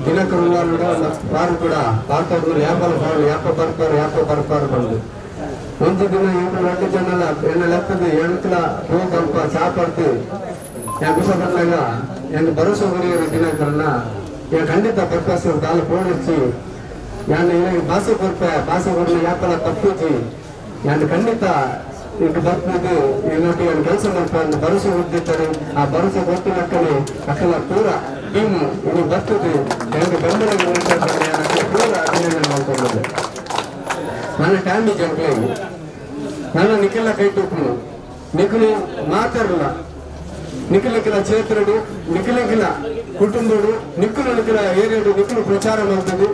ದಿನಕರುವಾರುಡ ಪಾರು ಕೂಡ ಪಾತರು ಯಾಪಲ ಪಾರು ಯಾಪ ಬರ್ಪಾರು ಯಾಪ ಬರ್ಪಾರು ಬಂದು ಒಂದು ದಿನ ಎಂಟು 2 ಜನಲ ಎನ್ನ ಲೆಕ್ಕದ ಎಂಟಲ ಹೋಗಲ್ಪ ಚಾಪರ್ತಿ ಯಾಕುಸ ಬಂದಾಗ ಎನ್ನ ಭರೋಸೆ ಗುರಿಯರು ದಿನಕರನ್ನ ಖಂಡಿತ ಬರ್ಪಾಸ ದಾಲ ಪೋಡಿಸಿ ಯಾನ್ ಭಾಷೆ ಕೊರ್ಪ ಭಾಷೆ ಕೊರ್ನ ಯಾಪಲ ತಪ್ಪುಜಿ ಯಾನ್ ಖಂಡಿತ ಈಗ ಬರ್ಬೋದು ಏನೋಟಿ ಕೆಲಸ ಮಾಡ್ತಾರೆ ಭರೋಸೆ ಹೊಂದಿರ್ತಾರೆ. ಆ ಭರೋಸೆ ಗೊತ್ತಿಲ್ಲಕ್ಕನೆ ಅಕ್ಕಲ ಪೂರ ಟೀಮ್ ಇದು ಬರ್ತದೆ ನನಗೆ ಬೆಂಬಲ ಪೂರ ಅಭಿನಂದನೆ ಮಾಡ್ಕೊಂಡು ನನ್ನ ಫ್ಯಾಮಿಲಿ ಜನಗಳಿಗೆ ನನ್ನ ನಿಖಿಲ ಕೈ ತುಪ್ಪು ನಿಖಲು ಮಾತಾಡಲ್ಲ ನಿಖಿಲಕ್ಕಿಲ ಕ್ಷೇತ್ರಡು ನಿಖಿಲಕ್ಕಿಲ ಕುಟುಂಬಡು ನಿಖಲು ನಿಖಿಲ ಏರಿಯಡು ನಿಖಲು ಪ್ರಚಾರ ಮಾಡ್ತದೆ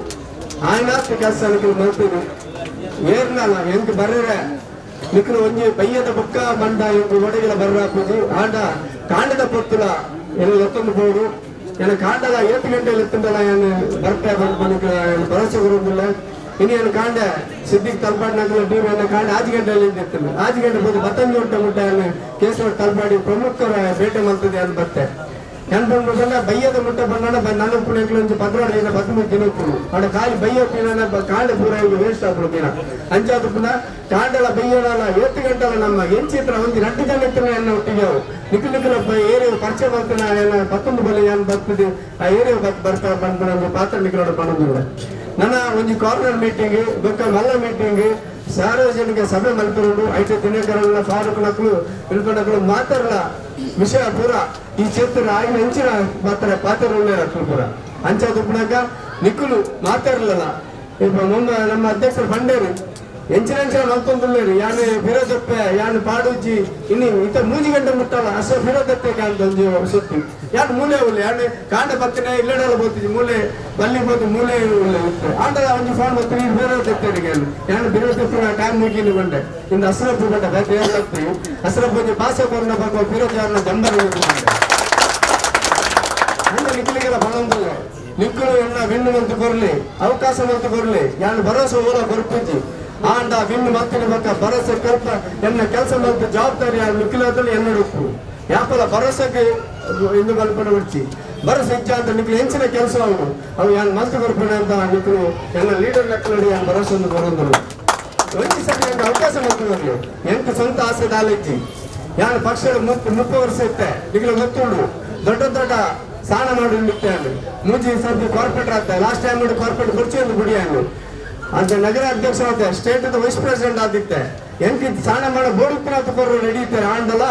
ಆಯ್ನಾತ್ ಕೆಲಸ ನಿಖಲು ಮಾಡ್ತದೆ ಏರ್ನಲ್ಲ ಎಂತ ಬರ್ರೆ ನಿಖಲು ಒಂಜಿ ಬಯ್ಯದ ಬೊಕ್ಕ ಬಂಡ ಎಂಟು ಒಡಗಿಲ ಬರ್ರಾಪುಜಿ ಆಂಡ ಕಾಂಡದ ಪೊತ್ತುಲ ಎಲ್ಲ ಎತ್ತೊಂದು ಬೋಡು ಎನ್ನ ಕಾಂಡದ 8 ಗಂಟೆಯಲ್ಲಿ ಎತ್ತಂದಲ್ಲ ಏನು ಬರ್ಪೆ ಬಂದು ಭರವಸೆ ಬರೋದಿಲ್ಲ. ಇನ್ನೇನು ಕಾಂಡ ಸಿದ್ದಿಗೆ ತಲಪಾಡಿನಾಗಲ್ಲ ಟೀಮ್ ಎನ್ನ ಕಾಂಡ 5 ಗಂಟೆಯಲ್ಲಿ ಇರ್ತದೆ 5 ಗಂಟೆ ಬಂದು ಬತ್ತಂಜಿ ಹೊಟ್ಟೆ ಮುಟ್ಟ ಕೇಸವ ತಲಪಾಡಿ ಪ್ರಮುಖರ ಭೇಟಿ ಮಾಡ್ತದೆ ಅಂತ ಬರ್ತೆ ಕನ್ಫರ್ಮ್ ಬಯ್ಯದ ಮುಟ್ಟ ಬಂದ ನನ್ನ ಪುಣ್ಯಕ್ಲು ಒಂಜಿ 12 ದಿನ 13 ದಿನ ಉಪ್ಪುನು ಆಂಡ ಖಾಲಿ ಬಯ್ಯ ಪೀನ ಕಾಂಡ ಪೂರ ವೇಸ್ಟ್ ಆಪುಡು ಪೀನ ಅಂಚಾದ ಪುನ ಕಾಂಡಲ ಬಯ್ಯಲ 8 ಗಂಟಲ ನಮ್ಮ ಎಂಚಿತ್ರ ಒಂಜಿ 2 ಜನ ಇತ್ತಿನ ಎನ್ನ ಒಟ್ಟಿಗೆ ನಿಖಲ್ ನಿಖಲ ಏರಿಯಾ ಪರಿಚಯ ಮಾಡ್ತಾನೆ ಏನ 19 ಬಲಿ ಏನ್ ಬರ್ತದೆ ಆ ಏರಿಯಾ ಬರ್ತಾ ಬಂದ್ಬಿಡ ಪಾತ್ರ ನಿಖಲೋಡ ಬಂದಿಲ್ಲ. ನನ್ನ ಒಂಜಿ ಕಾರ್ನರ್ ಮೀಟಿಂಗ್ ಬೊಕ್ಕ ಮಲ್ಲ ಮೀಟಿಂಗ್ ಸಾರ್ವಜನಿಕ ಸಭೆ ಮಲ್ಪುಂಡು ಐಟ ದಿನಕರನ್ನ ಫಾರೂಕ್ ನಕ್ಲು ಇಳ್ಕೊಂಡಕ್ಲು ಮಾತಾಡಲ್ಲ ವಿಷಯ ಪೂರ ಈ ಕ್ಷೇತ್ರ ಆಗಿನ ಹೆಂಚಿನ ಮಾತ್ರ ಪಾತ್ರ ಅಕ್ಲು ಪೂರ ಅಂಚಾದ ಉಪ್ಪುನಾಗ ನಿಕ್ಕುಲು ಮಾತಾಡಲಿಲ್ಲ. ನಮ್ಮ ಅಧ್ಯಕ್ಷರು ಬಂಡೇರು ಎಂಚಿನ ಎಂಚಿನ ಮಲ್ತೊಂದುಲ್ಲೇರು ಯಾನು ಫಿರೋದಪ್ಪೆ ಯಾನು ಪಾಡುಜ್ಜಿ ಇನ್ನು ಇತ 3 ಗಂಟೆ ಮುಟ್ಟಲ್ಲ ಅಸ ಫಿರೋದಪ್ಪೆ ಕಾಂತ ಒಂಜಿ ಸುತ್ತಿ ಯಾನು ಮೂಲೆ ಉಳ್ಳೆ ಯಾನು ಕಾಂಡ ಬತ್ತಿನ ಇಲ್ಲಡೆಲ್ಲ ಬೋತಿಜಿ ಮೂಲೆ ಬಲ್ಲಿ ಬೋದು ಮೂಲೆ ಉಳ್ಳೆ ಆಂಡ ಒಂಜಿ ಫೋನ್ ಬರ್ತೀನಿ ಫಿರೋದಪ್ಪೆ ಯಾನು ಫಿರೋದಪ್ಪ ಟೈಮ್ ಮುಗಿಲಿ ಬಂಡೆ ಇನ್ನು ಅಸರಪ್ಪು ಬಂಡೆ ಬೇರೆ ಅಸರಪ್ಪ ಒಂಜಿ ಭಾಷೆ ಕೊರನ ಬಗ್ಗೆ ಫಿರೋಜ್ ಜಂಬರ್ ಅಂದ ನಿಖಲಿಗೆಲ್ಲ ಬಂದಿಲ್ಲ ನಿಕ್ಕಲು ಎನ್ನ ವಿಣ್ಣು ಮಂತು ಕೊರ್ಲಿ ಅವಕಾಶ ಮಂತು ಕೊರ್ಲಿ ಯಾನು ಭರೋಸೆ ಓಲ ಕೊರ್ಪಿಜ್ಜಿ ಆಂಡ ವಿಣ್ಣು ಮತ್ತಿನ ಬಕ್ಕ ಭರೋಸೆ ಕಲ್ಪ ಎನ್ನ ಕೆಲಸ ಮಲ್ತು ಜವಾಬ್ದಾರಿ ನಿಖಿಲದಲ್ಲಿ ಎನ್ನಡುಪ್ಪು ಯಾಪಲ ಭರೋಸೆಗೆ ಇಂದು ಕಲ್ಪನೆ ಉಡ್ಚಿ ಭರೋಸೆ ಇಚ್ಛೆ ಅಂತ ನಿಖಲು ಹೆಂಚಿನ ಕೆಲಸ ಅವನು ಅವು ಯಾನು ಮಲ್ತು ಕೊರ್ಪಣೆ ಅಂತ ನಿಖಲು ಎಲ್ಲ ಲೀಡರ್ ನಕ್ಕಲಡಿ ಯಾನು ಭರೋಸೆ ಒಂದು ಬರೋಂದರು ಒಂಜಿ ಸರಿ ಎಂತ ಅವಕಾಶ ಮಲ್ತು ಬರ್ಲಿ ಎಂತ ಸ್ವಂತ ಆಸೆ ದಾಲಿಜ್ಜಿ ಯಾನು ಪಕ್ಷದ 30 ವರ್ಷ ಇತ್ತೆ ನಿಖಲು ಗೊತ್ತುಂಡು ದೊಡ್ಡ ದೊಡ್ಡ ಸ್ನಾನ ಮಾಡಿ ಮೂಜಿ ಸರ್ತಿ ಕಾರ್ಪೊರೇಟರ್ ಆಗ್ತಾರೆ ಲಾಸ್ಟ್ ಟೈಮ್ ನೋಡಿ ಕಾರ್ಪೊರೇಟ್ ಕುರ್ಚಿ ಒಂದು ಗುಡಿ ಅಂತ ನಗರ ಅಧ್ಯಕ್ಷ ಆಗುತ್ತೆ ಸ್ಟೇಟ್ ವೈಸ್ ಪ್ರೆಸಿಡೆಂಟ್ ಆಗಿತ್ತೆ ಎಂಕಿ ಸ್ನಾನ ಮಾಡೋ ಬೋರ್ಡ್ ಕೊರು ನಡೀತಾರೆ ಆಂಡಲ್ಲ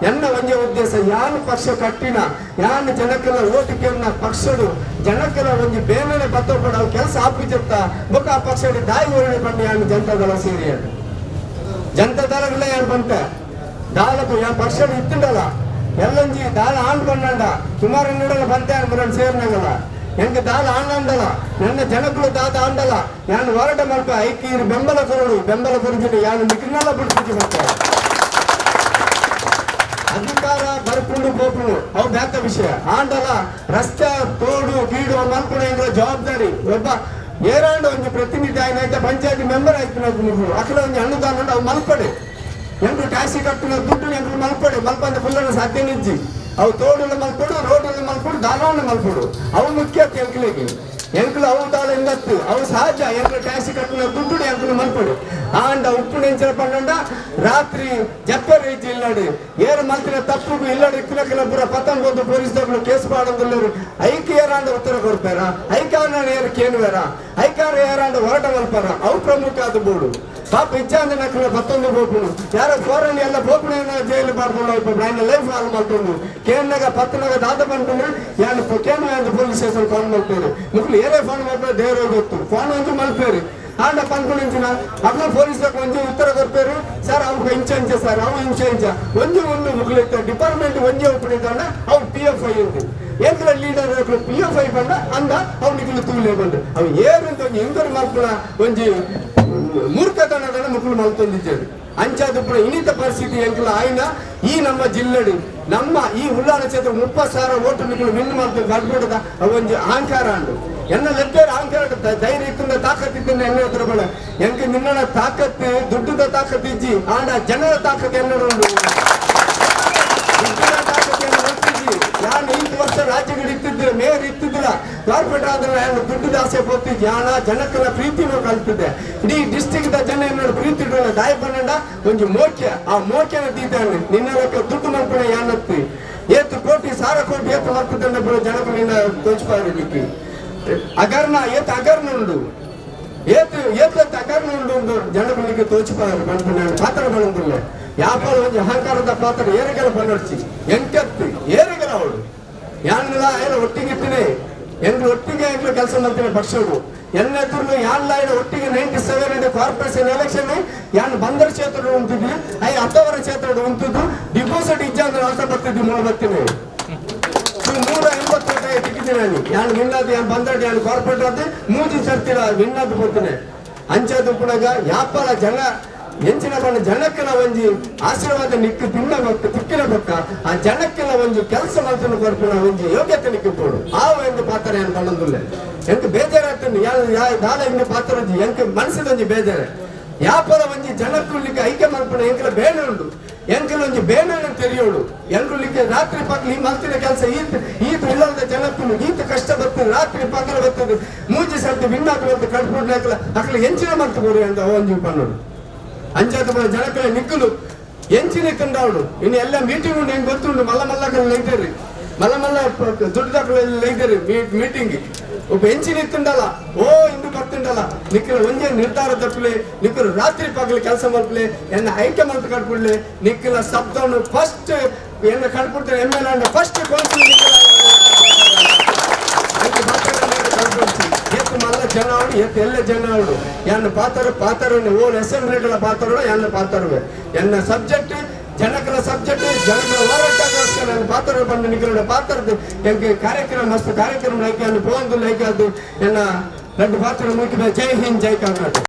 ಎನ್ನ ಒಂದೇ ಉದ್ದೇಶ ಯಾನು ಪಕ್ಷ ಕಟ್ಟಿನ ಯಾನು ಜನಕ್ಕೆಲ್ಲ ಓಟು ಕೇಳಿನ ಪಕ್ಷಡು ಜನಕ್ಕೆಲ್ಲ ಒಂಜಿ ಬೇನೆ ಬತ್ತೋಪಡ ಅವು ಕೆಲಸ ಆಪಿಜತ್ತ ಬೊಕ್ಕ ಆ ಪಕ್ಷ ದಾಯಿ ಓರಣೆ ಬಂದು ಯಾನು ಜನತಾದಳ ಸೇರಿ ಜನತಾದಳಗಳೇ ಯಾನು ಬಂತೆ ದಾಲಕು ಯಾನ್ ಪಕ್ಷ ಇತ್ತಿಂಡಲ್ಲ ಎಲ್ಲಂಜಿ ದಾಲ ಆಂಡ್ ಬಂಡ ಸುಮಾರು ಎನ್ನಡಲ್ಲ ಬಂತೆ ಮುರನ್ ಸೇರ್ನಾಗಲ್ಲ ಎಂಕ ದಾಲ ಆಂಡಲ್ಲ ನನ್ನ ಜನಕ್ಕಳು ದಾದ ಆಂಡಲ್ಲ ಯಾನು ಹೋರಾಟ ಮಲ್ಪ ಐಕೀರು ಬೆಂಬಲ ಕೊರಡು ಬೆಂಬಲ ಕೊರಜಿನ ಯಾನು ನಿಖಿಲ್ನೆಲ್ಲ ಬಿಡ್ತಿದ್ದಿ ಬರ್ತಾರೆ ಅಧಿಕಾರ ಬರ್ಪುಂಡು ಪೋಪುಂಡು ಅವು ಬ್ಯಾತ ವಿಷಯ ಆಂಡಲ್ಲ ರಸ್ತೆ ತೋಡು ಗೀಡು ಮಲ್ಪುಣ ಎಂಗಳ ಜವಾಬ್ದಾರಿ ಒಬ್ಬ ಏರಾಂಡ ಒಂಜಿ ಪ್ರತಿನಿಧಿ ಆಯ್ತ ಪಂಚಾಯತಿ ಮೆಂಬರ್ ಆಯ್ತು ನೀವು ಅಖಿಲ ಒಂಜಿ ಅನುದಾನ ಅವು ಮಲ್ಪಡೆ ಎಂಟು ಟ್ಯಾಕ್ಸಿ ಕಟ್ಟಿನ ದುಡ್ಡು ಎಂಟು ಮಲ್ಪಡೆ ಮಲ್ಪಂದ ಫುಲ್ಲನ ಸಾಧ್ಯ ನಿಜ್ಜಿ ಅವು ತೋಡುಲ ಮಲ್ಪಡು ರೋಡುಲ ಮಲ್ಪಡು ದಾಲಾನ ಮಲ್ಪಡು ಅವು ಮುಖ್ಯ ಎಂಕ್ಲಿಗೆ ಎಂಕ್ಲು ಅವು ದಾಲ ಎಂದತ್ತು ಅವು ಸಹಜ ಎಂಕ್ಲು ಟ್ಯಾಕ್ಸಿ ಕಟ್ಟಿನ ದುಡ್ಡು ಎಂಕ್ಲು ಮಲ್ಪಡು ಆಂಡ ಉಪ್ಪು ನೆಂಚಿನ ಪಂಡ ರಾತ್ರಿ ಜಪ್ಪರ್ ರೀತಿ ಇಲ್ಲಡಿ ಏರು ಮಲ್ತಿನ ತಪ್ಪು ಇಲ್ಲಡಿ ಕಿಲಕಿಲ ಪೂರ ಪತಂಗೊಂದು ಪೊಲೀಸ್ದವ್ರು ಕೇಸ್ ಮಾಡೋದಿಲ್ಲರು ಐಕೆ ಏರಾಂಡ ಉತ್ತರ ಕೊಡ್ತಾರ ಐಕಾರ ಏರು ಕೇನುವೇರ ಐಕಾರ ಏರಾಂಡ ಹೋರಾಟ ಮಲ್ಪಾರ ಅವು ಪ್ರಮುಖ ಅದು ಬೋಡು ಪಾಪ ಇಚ್ಛಾಂದ ನಕ್ಕಲ ಪತ್ತೊಂದು ಬೋಪುನು ಯಾರೋ ಫೋರನ್ ಎಲ್ಲ ಬೋಪುನ ಜೈಲು ಪಾಡ್ಕೊಂಡು ఆయన ಲೈಫ್ ಹಾಳು ಮಾಡ್ಕೊಂಡು ಕೇನಾಗ ಪತ್ತನಾಗ ದಾದ ಬಂದ್ಕೊಂಡು ಯಾನು ಕೇನು ಅಂತ ಪೊಲೀಸ್ ಸ್ಟೇಷನ್ ಫೋನ್ ಮಾಡ್ತಾರೆ ಮುಕ್ಳು ಏರೇ ಫೋನ್ ಮಾಡ್ತಾರೆ ದೇವರೇ ಗೊತ್ತು ಫೋನ್ ಒಂಜು ಮಲ್ಪೇರು ಆಂಡ ಪನ್ಕೊಂಡು ಅಗ್ಲ ಪೊಲೀಸ್ ಒಂಜಿ ಉತ್ತರ ಕೊಡ್ಪೇರು ಸರ್ ಅವ್ಕೆ ಇಂಚ ಇಂಚ ಸರ್ ಅವು ಇಂಚ ಇಂಚ ಒಂಜಿ ಒಂದು ಮುಗ್ಲಿತ್ತ ಡಿಪಾರ್ಟ್ಮೆಂಟ್ ಒಂಜಿ ಒಪ್ಪಿದ್ದಾಂಡ ಅವ್ನು ಪಿ ಎಫ್ I ఉంది ಎಂಕ್ಲ ಲೀಡರ್ ಪಿ ಎಫ್ I ಬಂಡ ಅಂದ ಅವ್ನಿಗೆ ತೂಲೆ ಬಂದು ಅವು ಏರು ಒಂಜಿ ಎಂಕರ್ ಮಲ್ಪುನ ಒಂಜಿ ಮೂರ್ಖತನದ ಮುಕ್ಕಳು ಮಲ್ತೊಂದಿದ್ದೇವೆ ಅಂಚಾದ ಇನ್ನಿತ ಪರಿಸ್ಥಿತಿ ಎಂಕಲ ಆಯ್ನ ಈ ನಮ್ಮ ಜಿಲ್ಲೆಡು ನಮ್ಮ ಈ ಉಲ್ಲಾನ ಕ್ಷೇತ್ರ 30,000 ಓಟು ನಿಕ್ಕಳು ವಿನ್ ಮಾಡ್ತು ಗಡ್ಬಿಡದ ಒಂಜಿ ಅಹಂಕಾರ ಅಂಡು ಎನ್ನ ಲೆಕ್ಕೇರು ಅಹಂಕಾರ ಧೈರ್ಯ ಇತ್ತಿಂದ ತಾಕತ್ ಇತ್ತಿಂದ ಎನ್ನ ಹತ್ರ ಬೇಡ ಎಂಕ ನಿನ್ನ ತಾಕತ್ತು ದುಡ್ಡುದ ತಾಕತ್ತು ಇಜ್ಜಿ ಆಂಡ ಜನರ ತಾಕತ್ತು ಎನ್ನಡ ಉಂಡು ದುಡ್ಡಿನ ತಾಕತ್ತು ಎನ್ನ ಗೊತ್ತಿಜ್ಜಿ ಯಾನು 5 ವರ್ಷ ರಾಜ್ಯಗಳು ಇತ್ತಿದ್ದಿಲ್ಲ, ಮೇಯರ್ ಇತ್ತಿದ್ದಿಲ್ಲ, ಕಾರ್ಪೊರೇಟರ್ ಆದ್ರೆ ದುಡ್ಡು ದಾಸೆ ಪೋತಿ ಜಾಣ ಜನಕ್ಕನ ಪ್ರೀತಿನೂ ಕಲ್ತಿದ್ದೆ. ಇಡೀ ಡಿಸ್ಟ್ರಿಕ್ಟ್ the ಜನ ಎನ್ನೋಡು ಪ್ರೀತಿ ಇಡೋಣ ದಾಯ ಪನ್ನಂಡ ಒಂಜಿ ಮೋಕ್ಯ, ಆ ಮೋಕ್ಯನ ದೀತಾನೆ ನಿನ್ನ ದುಡ್ಡು ಮಲ್ಪಣ ಯಾನತ್ತಿ ಏತು ಕೋಟಿ ಸಾವಿರ ಕೋಟಿ ಏತು ಮಲ್ಪದಂಡ ಪೂರ ಜನకు ನಿನ್ನ ತೋಚ್ಪಾರಲಿಕ್ಕೆ ಅಗರ್ನ ಏತು ಅಗರ್ನ ಉಂಡು ಏತು ಏತು ಅಗರ್ನ ಉಂಡು ಉಂಡು ಜನಗಳಿಗೆ ತೋಚ್ಪಾರ ಪನ್ಪುನ ಪಾತ್ರ ಬಣಂದುಲ್ಲೆ. ಯಾಪಾಲ ಒಂಜಿ ಅಹಂಕಾರದ ಪಾತ್ರ ಏರಿಗೆಲ ಪನ್ನೊಡ್ಚಿ ಎಂಟತ್ತು ಏರಿಗೆಲ ಅವಳು ಯಾನ್ಲ ಏನ ಒಟ್ಟಿಗೆ ಇಟ್ಟಿನಿ ಎಂಗ್ಳು ಒಟ್ಟಿಗೆ ಎಂಗ್ಳು ಕೆಲಸ ಮಾಡ್ತೀನಿ ಪಕ್ಷಗಳು ಎನ್ನ ಎದುರು ಯಾನ್ಲ ಏನ ಒಟ್ಟಿಗೆ 97 ಕಾರ್ಪೊರೇಷನ್ ಎಲೆಕ್ಷನ್ ಯಾನ್ ಬಂದರ್ ಕ್ಷೇತ್ರ ಉಂಟಿದ್ವಿ, I ಅತ್ತವರ ಕ್ಷೇತ್ರ ಉಂಟಿದ್ದು ಡಿಪಾಸಿಟ್ ಇಜ್ಜ ಅಂದ್ರೆ ಅರ್ಥ ಬರ್ತಿದ್ವಿ ಮೂಲ ಬರ್ತೀನಿ 180 ಟಿಕೆಟ್ ನಾನು ಯಾನ್ ವಿನ್ನಾದ್ ಯಾನ್ ಬಂದರ್ ಯಾನ್ ಕಾರ್ಪೊರೇಟರ್ ಆದ ಮೂಜಿ ಸರ್ತಿರ ವಿನ್ನಾದ್ ಹೋಗ್ತೀನಿ. ಅಂಚಾದ ಕೂಡ ಯಾಪಾಲ ಜನ ಎಂಚಿನ ಬಣ್ಣ ಜನಕ್ಕೆಲ್ಲ ಒಂಜಿ ಆಶೀರ್ವಾದ ನಿಕ್ಕು ತಿನ್ನ ಬಕ್ಕ ತಿಕ್ಕಿನ ಬಕ್ಕ ಆ ಜನಕ್ಕೆಲ್ಲ ಒಂಜಿ ಕೆಲಸ ಮಾಡ್ಕೊಂಡು ಕೊರ್ಪಿನ ಒಂಜಿ ಯೋಗ್ಯತೆ ನಿಕ್ಕು ಪೋಡು ಆ ಒಂದು ಪಾತ್ರ ಏನು ಬಣ್ಣಂದುಲ್ಲೆ. ಎಂಕ್ ಬೇಜಾರಾಗ್ತದೆ ಯಾ ದಾದ ಇಂದು ಪಾತ್ರ ಒಂಜಿ ಎಂಕ್ ಮನಸ್ಸಿದ ಒಂಜಿ ಬೇಜಾರೆ. ಯಾಪಲ ಒಂಜಿ ಜನಕ್ಕುಳ್ಳಿಕ್ಕೆ ಐಕ್ಯ ಮಲ್ಪಣ ಎಂಕಲ ಬೇಡ ಉಂಡು ಎಂಕಲ ಒಂಜಿ ಬೇಡನ್ನು ತೆರೆಯೋಡು ಎಂಕುಳ್ಳಿಕ್ಕೆ ರಾತ್ರಿ ಪಗಲು ಈ ಮಲ್ತಿನ ಕೆಲಸ ಈತ ಈತ ಇಲ್ಲದ ಜನಕ್ಕುಲು ಈತ ಕಷ್ಟ ಬರ್ತದೆ ರಾತ್ರಿ ಪಗಲು ಬರ್ತದೆ ಮೂಜಿ ಸರ್ತಿ ವಿನ್ನಾಕ ಬಂತು ಕಟ್ಬಿಡ್ಲಿ ಅಕಲ ಎಂಚಿನ ಮಲ್ತು ಕೊಡಿ ಅಂತ ಒಂಜಿ ಪನ್ನೋಡು. ಅಂಚಾತ ಜನಕ್ಕಲ ನಿಕ್ಕಲು ಎಂಚಿನ ಕಂಡವಳು ಇನ್ನು ಎಲ್ಲ ಮೀಟಿಂಗ್ ಉಂಟು ಹೆಂಗೆ ಗೊತ್ತುಂಟು ಮಲ್ಲ ಮಲ್ಲ ಲೈತೇರಿ ಮಲ್ಲ ಮಲ್ಲ ದುಡ್ಡು ಲೈತೇರಿ ಮೀಟಿಂಗ್ ಒಬ್ಬ ಎಂಚಿನ ಇತ್ತುಂಡಲ್ಲ ಓ ಇಂದು ಬರ್ತಿಂಡಲ್ಲ ನಿಕ್ಕಲು ಒಂಜೇ ನಿರ್ಧಾರ ತಪ್ಪಲೆ ನಿಕ್ಕಲು ರಾತ್ರಿ ಪಗಲು ಕೆಲಸ ಮಲ್ಪಲೆ ಎನ್ನ ಐಕ್ಯ ಮಲ್ತು ಕಟ್ಬಿಡ್ಲಿ ನಿಕ್ಕಲ ಶಬ್ದವನ್ನು ಫಸ್ಟ್ ಎನ್ನ ಕಟ್ಬಿಡ್ತಾರೆ ಎಮ್ ಎಲ್ ಅಂಡ್ ಫಸ್ಟ್ ಕೌನ್ಸಿಲ್ ಏತು ಮಲ್ಲ ಜನ ಅವಳು ಏತು ಎಲ್ಲ ಜನ ಅವಳು ಎನ್ನ ಪಾತ್ರ ಪಾತ್ರ ಓಲ್ ಅಸೆಂಬ್ಲಿಗಳ ಪಾತ್ರಗಳು ಎನ್ನ ಪಾತ್ರವೇ ಎನ್ನ ಸಬ್ಜೆಕ್ಟ್ ಜನಕಲ ಸಬ್ಜೆಕ್ಟ್ ಜನಕಲ ಹೋರಾಟಕ್ಕೋಸ್ಕರ ನನ್ನ ಪಾತ್ರ ಬಂದು ನಿಕ್ಕಲೋಡ ಪಾತ್ರದ ಎಂಕ್ ಕಾರ್ಯಕ್ರಮ ಮಸ್ತ್ ಕಾರ್ಯಕ್ರಮ ಲೈಕ್ ಅನ್ನು ಪೋಂದು ಲೈಕ್ ಅದು ಎನ್ನ రెండు ಪಾತ್ರ ಮುಗಿದ. ಜೈ ಹಿಂದ್, ಜೈ ಕರ್ನಾಟಕ.